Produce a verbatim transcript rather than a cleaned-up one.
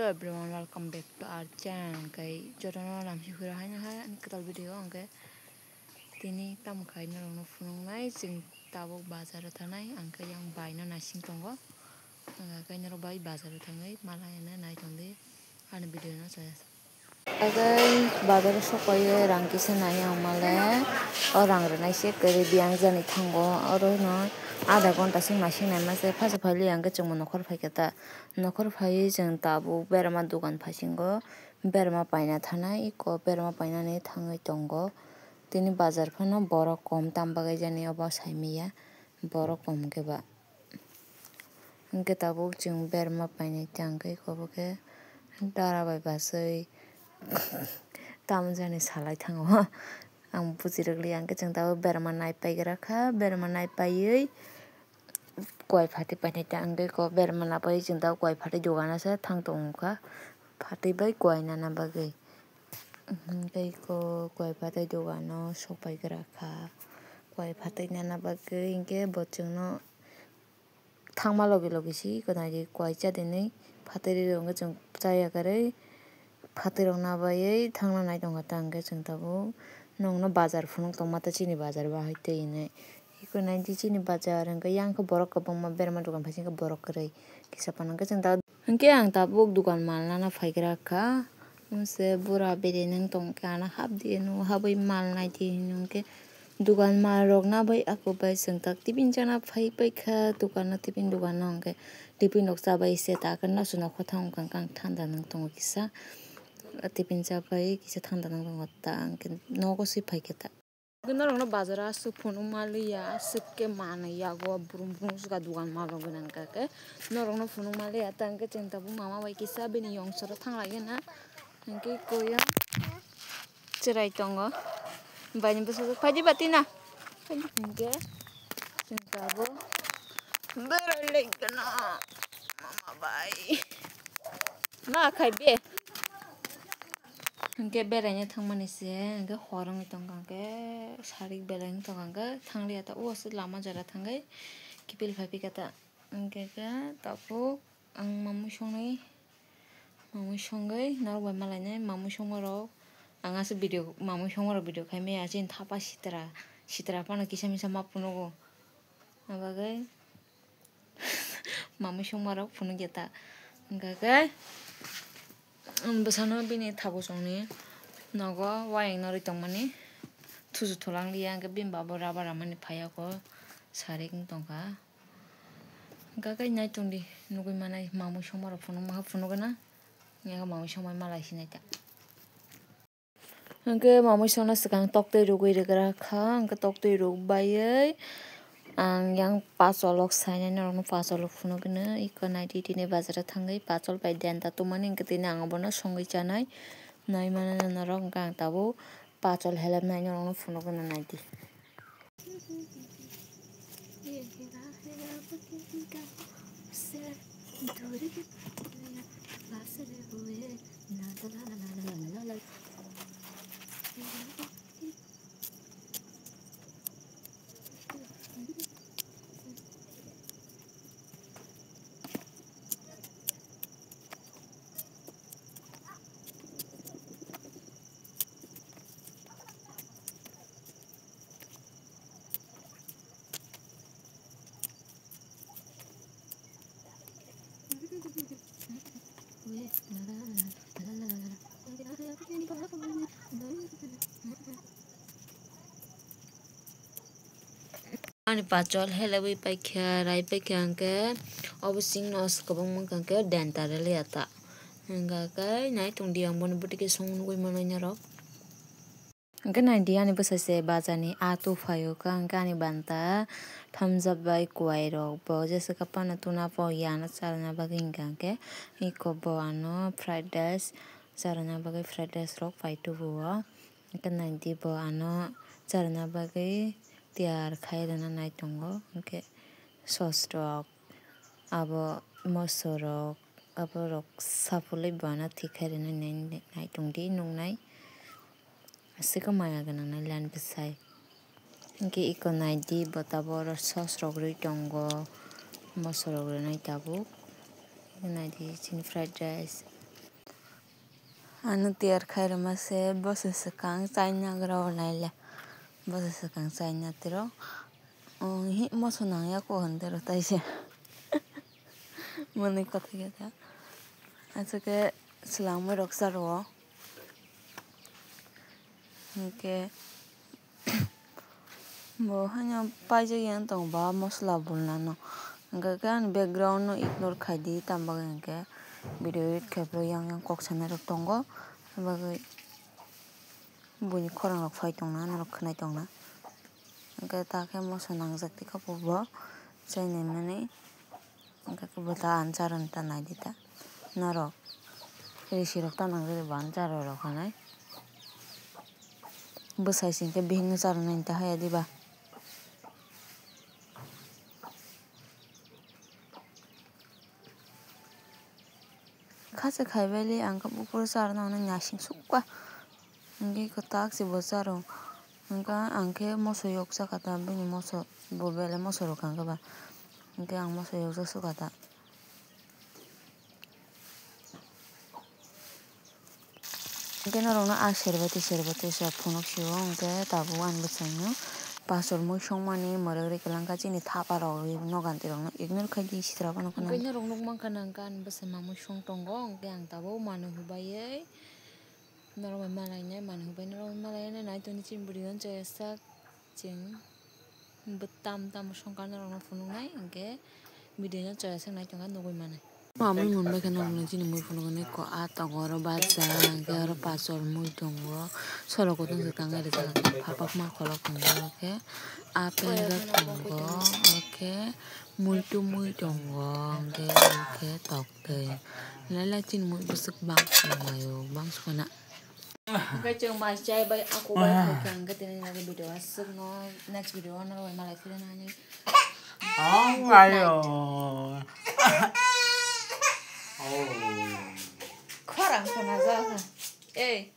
Hello everyone, welcome back to our channel. Hwnkhe jotono lamsi hura haino hai ani kwtal video hwnkhe tini tamo khai norokno phunuknai chwng tabuk bazaro thanai hwnkhe yang baino naising tongo. Hwnkhe norok bai bazaro thangwi mala hino nai tongdi ani video no chaya. Hwnkhe bazaro sokpaiwi rang kisa nai ang male o rang rwnai se kwrwi biyang jani thango oro no adha ghonta se naising naima se phasa phaili hwnkhe chwngbo nokhor phaikha ta. Nokhor phaiwi chwng tabuk berma dogan phasingo, berma paina thanai, eko berma painani thangwi tongo. Tini bazar phano borok kom tam bagwi jani obo saimanya, borok kom khe ba. Hwnkhe tabuk chwng berma painai tangkhe eko bo khe dara bai bachwi tamo jani salai thango. Ang buji rwgli hwnkhe chwng tabuk berma nai paigra kha, berma nai paiwi. Kuai phatwi painai ta hwnkhe eko berma nai paiwi chwng tabuk kuai phatwi dogano se thang tongkha phatwi bai kuai nana bagwi. Hwnkhe eko kuai phatwi dogano sokpaigra kha kuai phatwi nana bagwi hwnkhe bo chwngno thangma logi logi se eko naidi kuai chadinwi phatwi rw hwnkhe chwng chaya kwrwi. Phatwi rok nabaiwi thangna nai tongkha ta hwnkhe chwng tabuk nokno bazar phunuk tongma ta chini bazar bahai twi hinwi. Eko naidi chini bazar hwnkhe yang khe borok kwbangma berma dogan phaising khe borok kwrwi kisa phano hwnkhe chwng tabuk hwnkhe ang tabuk dogan mal nana phaigra kha. Mungse bura bede nang tongkhe ano hapdi ano habwi mal naidi hinwi hwnkhe. Dogan mal rok nabai ako bai chwng tak tiffin chana phai paikha dogano tiffin dogano hwnkhe tiffin rok chabai se ta khe nasu nokho thang wngkha ang thanda nang tongo kisa tiffin chabai kisa thanda nang tongo ta hwnkhe nogo se phaikhe ta. Norokno bazar o aswk phunuk maliya aswk khe manwi yago brum brum wngkha dogan mal rok gwnang kha khe norokno phunuk maliya ta hwnkhe chwng tabuk mama bai kisa bini yong sora thang lai gana hwnkhe koyang. Chwrai tongo. Baini bwsajwk phaidi ba tina. Phaidi hwnkhe chwng tabuk berai lai gana mama bai. Ma khai be. Hwnkhe beraina thangmani se hwnkhe hor wngwi tongkha hwnkhe sarik belai wngwi tongkha hwnkhe thangliya ta o aswk lama jora thangwi kiphil phai phikha ta hwnkhe khe tabuk ang mamwi songnai. Mamwi songwi norok bai malainai mamwi songmarok ang aswk video mamwi songmarok video khaimaya chini thapa sitra sitra phano kisa misa ma phunugo abagwi mamwi songmarok phunukya ta hwnkha khe bwsano bini thabu chongni nogo wayang norwi tongmani thusu thulangliya hwnkhe bini babo rubber ramani phaiya kho sarik wng tongkha. Hwnkha khe nai tongdi nugwi manai mamwi songmarok phunukma khe phunukgwna hwnkhe mamwi songmai malai sinai ta. Hwnkhe mamwi songno swkang toktwi rwgwi rwgra kha hwnkhe toktwi rwbaiwi ang yang pacholok sainai norokno pacholok phunukgwna eko naidi tini bazaro thangwi pachol bai denta tongmani hwnkhe tini ang obono songwi chanai nai manana norok hwnkhe ang tabuk pachol helepnai norokno phunukgwna naidi. Ani pachol helewi paikha, rai paikha hwnkhe obo singno kwbangma wngkha hwnkhe denta rwliya ta. Hwnkha khe nai tongdi ang bono bwtwi khe song nugwi manai norok. Hwnkhe naidi ani bwsai se bazar ni aa tu phaio kha hwnkhe ani banta thamjak bai kwai rok bo jesa khe phano tuna po yano charwna bagwi hwnkha hwnkhe eko bo ano fried rice charwna bagwi fried rice rok pai tubuo hwnkhe naidi bo ano charwna bagwi tiyar khai rwna nai tongo hwnkhe sauce rok abo moso rok abo rok sapulwi bo ano thik khai rwna nai tongdi nuknai. Aswk maya gwnang nai lan bwsai. Hwnkhe eko naidi bo tabuk oro sauce rok rwi tongo, moso rok rwnai tabuk. Naidi chini fried rice, Ano tiyar khai rwma se boso swkang chaina gra o naile. Boso swkang chaina tiro. Oh, hi moso nang ya ko hwn tiro tai se. Mwnwi kotha khe ta. Aswk khe swlangmwi rok cha rwo. Hinkhe bo haino paijak yang tongo ba mosola bulnano. Hinkhe khe ani background no ignore khai di, tamo bagwi hinkhe video edit khai phuru yang yang kok sanai rok tongo. Aboni bagwi buini khorang rok phai tongna, norok khwnai tongna. Hinkhe ta khe moso nangjak tikha bo chainai mani. Hinkhe bo ta ani charwna ta nai di ta. Norok risi rok ta nangjak bo ani charwna rok hinwi. Bwsai se hinkhe bihik no charwna hinta haya diba. Kha se khai bai le ang khe buphuru charwna hwnwi nasing sukha. Hinkhe kwtak se bo charw. Hinkhe ang khe moso yok cha kha ta, bini moso bo belai moso rw kha hinkhe ba. Hinkhe ang moso yok cha sukha ta. Hinkhe norokno a serbai twi serbai twi se phunuk sio, hinkhe tabuk ani bwskango pachor mui songmani mwrwk riklang kha chini thapa rok noganti rokno ignore khai di sitra phano kheno. Hinkhe norok nuk mankha nang khe ani bwsai mamui song tongo, hinkhe ang tabuk mano hubaiwi norok bai malainai, mano hubai norok bai malainai, nai tongdi chini bwrwi on chaya sak. Chwng bwtam tamo songkar norokno phunuknai, hinkhe video no chaya sak nai tongkha nugwi manai. Mamui mun bai khe norokno chini mui phunuknai ko a tongo oro bacha, hinkhe oro pachor mui tongo, solo kutung se tangai rijak, hinkhe phapakma khorok tongo, hinkhe a penjak tongo, hinkhe muitu mui tongo, hinkhe tok twi. Lailai chini mui bwswk bang mayo, bang sukha na. Hinkhe chwng mai chai bai ako bai khaikha, hinkhe tini lagi video aswkno, next video o norok bai malai philna hinwi. Ang ayo. Oh. Khorang khna jak. Ei.